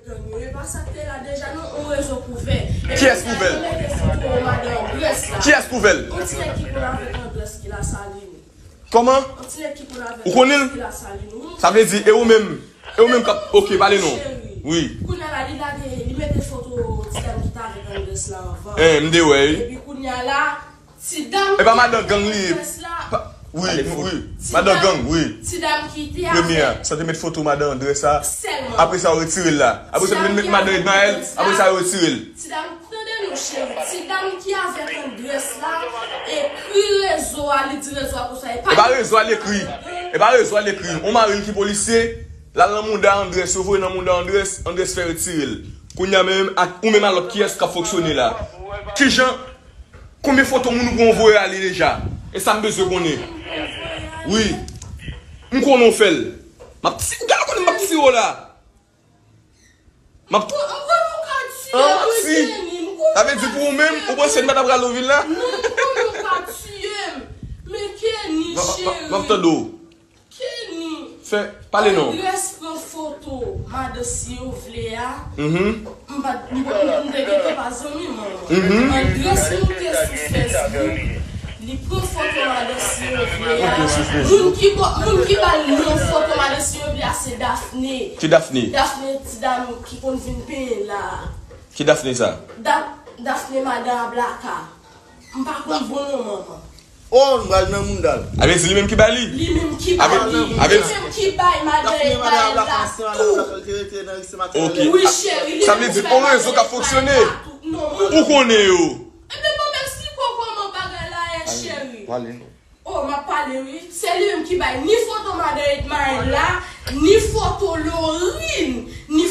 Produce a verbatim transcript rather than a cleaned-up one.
Gang yo, e pa sa k te la deja non, on rezo kouvè. Kiyès kouvè l? Mete foto madan Andrès la. Kiyès kouvè l? On ti nèg ki konn avèk Andrès ki Lasalin. Kòman? On ti nèg ki konn avèk Andrès ki Lasalin, wi. Ou konnen l? Sa vle di, e ou menm, e ou menm k ap, oke, pale non. Wi. Kounye a la, li lage, li mete foto ti dam ki t avèk Andrès la anvan. Eh, m te wè, wi. Epi kounye a la, ti dam ki te avèk Andrès la. E pa madan gang li ye. Pa, wi, wi. Ti dam, madan gang, wi. Ti dam ki te avèk. Premye a, sa te met foto madan Andrès la. Sèlman. Apre sa, yo retire l la. Apre sa, yo met madan Edmaël. Apre sa, yo retire l. Ti dam, tande non, cheri. Ti dam ki avèk Andrès la, ekri rezo a, li di rezo a konsa, e pa. E pa rezo a, l ekri. E pa rezo a, l ekri. On mari l ki polisye, l al nan mouda Andrès, yo voye nan mouda Andrès, Andrès fè retire l. Kounye a menm, ak ou menm a lòt kiyès k ap fonksyone la? Kijan Konbyen foto moun ou pran voye ale deja? E sa m bezwen konnen. Wi. M konnen w fè l. M ap ti, gade konnen m ap tire w la. M ap. An, an, ou ka tiye m, wi, Kenny, m konnen ou ka tiye m. Sa vle di pou ou menm, ou panse m pa t ap rale w vin la? Non, m konnen ou ka tiye m. Men Kenny, cheri. M ap tande w. Kenny. Fè, pale non. Andrès pran foto madan si yo vle a. Mhm. M pa, m pa, m te gentan pa zanmi mwen. Mhm. Andrès monte sou Facebook. Li pran foto madan si yo vle a. Monte sou Facebook. Moun ki ba, moun ki ba l non foto madan si yo vle a, se Daphné. Ki Daphné? Daphné, ti dam ki konn vin penyen la. Ki Daphné sa? Da-, Daphné madan a Blaka. M pa konn bon non manman. Oh, m pral nan mouda l. A vle di li menm ki bay li? Li menm ki bay li. A vle, a vle di li menm ki bay madan Edmaël la tou. Ok. Wi, cheri, li menm ki bay madan Edmaël la tou. Sa vle di on rezo k ap fonksyone. Non, ou konnen yo. Ebyen, bon, m eksplike w kòman bagay la ye, cheri. Pale non. Oh, m ap pale, wi. Se li menm ki bay ni foto madan Edmaël la, ni foto Lorine, ni